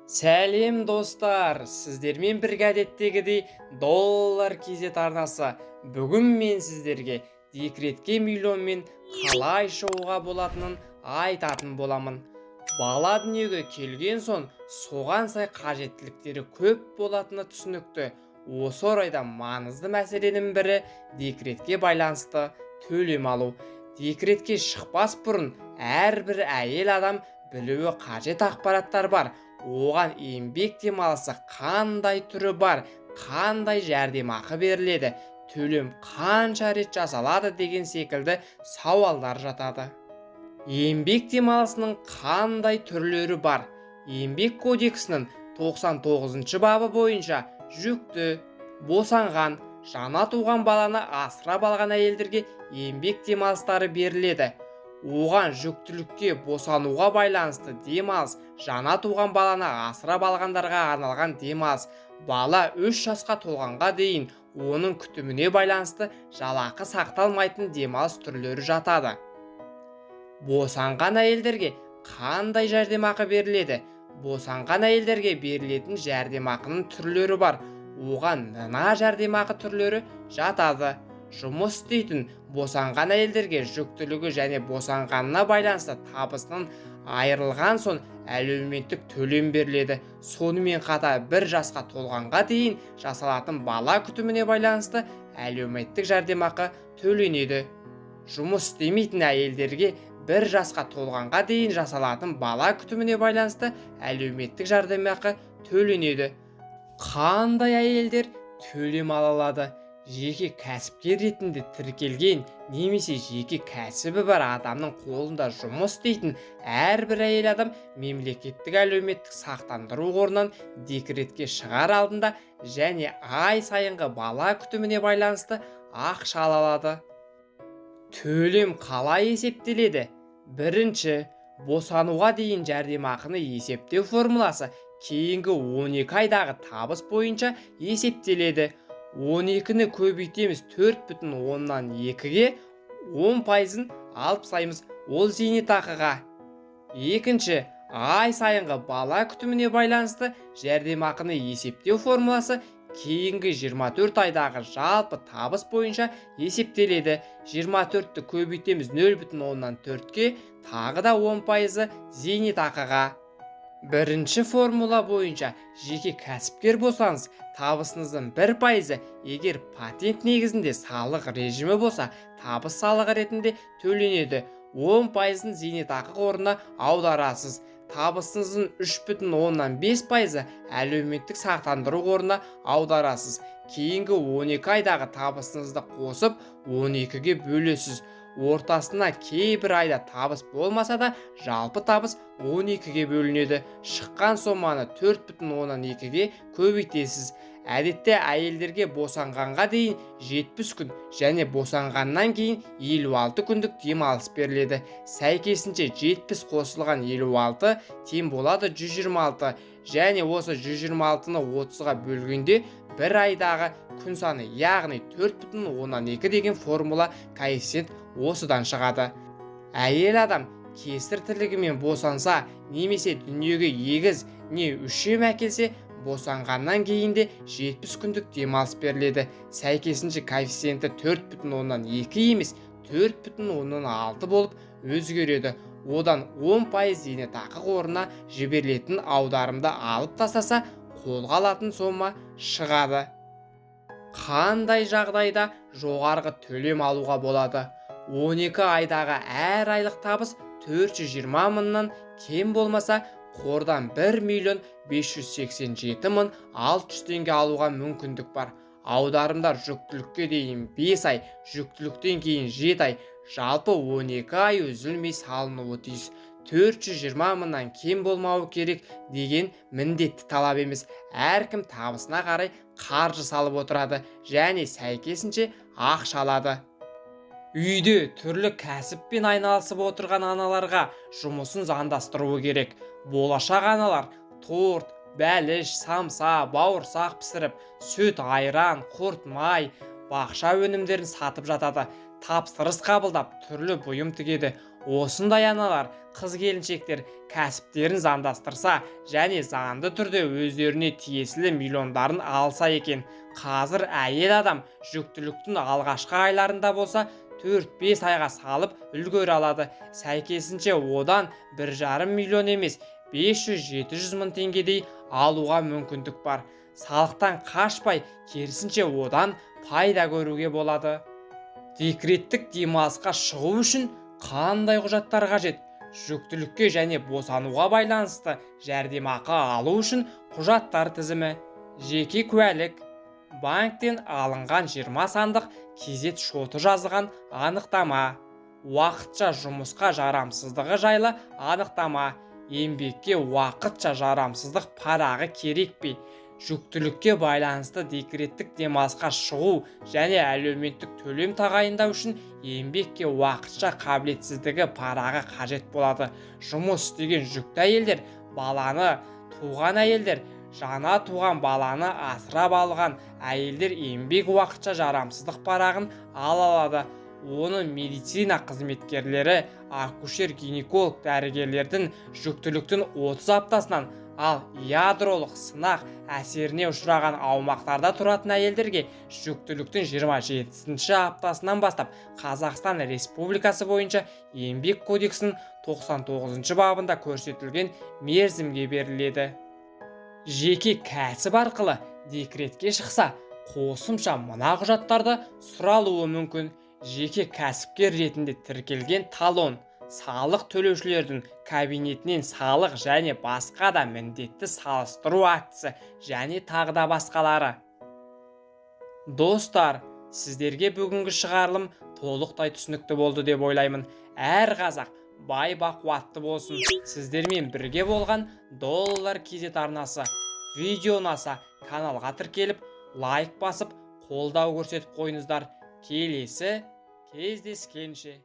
Сәлем, достар! Сіздермен бірге әдеттегідей Доллар KZ арнасы. Бүгін мен сіздерге декретке миллионмен қалай шығуға болатынын айтатын боламын. Бала дүниеге келген соң, соған сай қажеттіліктері көп болатыны түсінікті. Осы орайда маңызды мәселенің бірі – декретке байланысты төлем алу. Декретке шықпас бұрын әрбір әйел адам білуі қажет ақпараттар бар. Оған еңбек демалысы қандай түрі бар, қандай жәрдемақы беріледі, төлем қанша рет жасалады деген секілді сауалдар жатады. Еңбек демалысының қандай түрлері бар? Еңбек кодексінің 99 бабы бойынша жүкті, босанған, жаңа туған баланы асырап алған әйелдерге еңбек демалыстары беріледі. Оған жүктілікке, босануға байланысты демалыс, жаңа туған баланы асырап алғандарға арналған демалыс, бала 3 жасқа толғанға дейін оның күтіміне байланысты жалақы сақталмайтын демалыс түрлері жатады. Босанған әйелдерге қандай жәрдемақы беріледі? Босанған әйелдерге берілетін жәрдемақының түрлері бар. Оған мына жәрдемақы түрлері жатады. Жұмыс істейтін босанған әйелдерге жүктілігі және босанғанына байланысты табысынан айырылған соң әлеуметтік төлем беріледі. Сонымен қатар 1 жасқа толғанға дейін жасалатын бала күтіміне байланысты әлеуметтік жәрдемақы төленеді. Жұмыс істемейтін әйелдерге 1 жасқа толғанға дейін жасалатын бала күтіміне байланысты әлеуметтік жәрдемақы төленеді. Қандай әйелдер төлем ала алады? Жеке кәсіпкер ретінде тіркелген немесе жеке кәсібі бар адамның қолында жұмыс істейтін әрбір әйел адам мемлекеттік әлеуметтік сақтандыру қорынан декретке шығар алдында және ай сайынғы бала күтіміне байланысты ақша ала алады. Төлем қалай есептеледі? Бірінші, босануға дейін жәрдемақыны есептеу формуласы кейінгі 12 айдағы табыс бойынша есептеледі. 12-ні көбейтеміз 4,2-ге, 10 пайызын алып тастаймыз, ол зейнетақыға. Екінші, ай сайынғы бала күтіміне байланысты жәрдемақыны есептеу формуласы кейінгі 24 айдағы жалпы табыс бойынша есептеледі. 24-ті көбейтеміз 0,4-ке, тағы да 10 пайызы зейнетақыға. Бірінші формула бойынша жеке кәсіпкер болсаңыз, табысыңыздың 1 пайызы, егер патент негізінде салық режимі болса, табыс салығы ретінде төленеді, 10 пайызын зейнетақы қорына аударасыз. Табысыңыздың 3,5 пайызы әлеуметтік сақтандыру қорына аударасыз. Кейінгі 12 айдағы табысыңызды қосып, 12-ге бөлесіз. Ортасына кейбір айда табыс болмаса да, жалпы табыс 12-ге бөлінеді. Шыққан соманы 4,2-ге көбейтесіз. Әдетте әйелдерге босанғанға дейін 70 күн және босанғаннан кейін 56 күндік демалыс беріледі. Сәйкесінше, 70 қосылған 56 тең болады 126 және осы 126-ны 30-ға бөлгенде бір айдағы күн саны, яғни 4,2 деген формула, коэффициент осыдан шығады. Әйел адам кесір тілігімен босанса немесе дүниеге егіз не үшем әкелсе, босанғаннан кейін де 70 күндік демалыс беріледі. Сәйкесінше, коэффициенті 4,2 емес, 4,6 болып өзгереді. Одан 10% зейнетақы қорына жіберілетін аударымды алып тастаса, қолға алатын сома шығады. Қандай жағдайда жоғарғы төлем алуға болады? 12 айдағы әр айлық табыс 420 мыңнан кем болмаса, қордан 1 миллион 587 мың 600 теңге алуға мүмкіндік бар. Аударымдар жүктілікке дейін 5 ай, жүктіліктен кейін 7 ай, жалпы 12 ай үзілмей салынуы тиіс. 420 мыңнан кем болмауы керек деген міндетті талап емес. Әркім табысына қарай қаржы салып отырады және сәйкесінше ақша алады. Үйде түрлі кәсіппен айналысып отырған аналарға жұмысын заңдастыруы керек. Болашақ аналар торт, бәліш, самса, бауырсақ пісіріп, сүт, айран, құрт, май, бақша өнімдерін сатып жатады. Тапсырыс қабылдап, түрлі бұйым тігеді. Осындай аналар, қыз келіншектер кәсіптерін заңдастырса және заңды түрде өздеріне тиесілі миллиондарын алса екен. Қазір әйел адам жүктіліктің алғашқы айларында болса 4-5 айға салып үлгере алады. Сәйкесінше одан 1,5 миллион емес, 500-700 мың теңгедей алуға мүмкіндік бар. Салықтан қашпай, керісінше одан пайда көруге болады. Декреттік демалысқа шығу үшін қандай құжаттар қажет? Жүктілікке және босануға байланысты жәрдемақы алу үшін құжаттар тізімі: жеке куәлік, банктен алынған 20 сандық кезет шоты жазылған анықтама, уақытша жұмысқа жарамсыздығы жайлы анықтама, еңбекке уақытша жарамсыздық парағы керек пе? Жүктілікке байланысты декреттік демалысқа шығу және әлеуметтік төлем тағайындау үшін еңбекке уақытша қабілетсіздігі парағы қажет болады. Жұмыс істеген жүкті әйелдер, баланы туған әйелдер, жаңа туған баланы асырап алған әйелдер еңбек уақытша жарамсыздық парағын ала алады. Оны медицина қызметкерлері, акушер-гинеколог дәрігерлердің жүктіліктің 30 аптасынан, ал ядролық сынақ әсеріне ұшыраған аумақтарда тұратын әйелдерге жүктіліктің 27-ші аптасынан бастап Қазақстан Республикасы бойынша Еңбек кодексінің 99-шы бабында көрсетілген мерзімге беріледі. Жеке кәсіп арқылы декретке шықса, қосымша мына құжаттарды сұралуы мүмкін: жеке кәсіпкер ретінде тіркелген талон, салық төлеушілердің кабинетінен салық және басқа да міндетті салыстыру актісі және тағы да басқалары. Достар, сіздерге бүгінгі шығарылым толықтай түсінікті болды деп ойлаймын. Әр қазақ бай бақуатты болсын. Сіздермен бірге болған Доллар KZ арнасы. Видео ұнаса, каналға тіркеліп, лайк басып, қолдау көрсетіп қойыңыздар. Келесі кездескенше.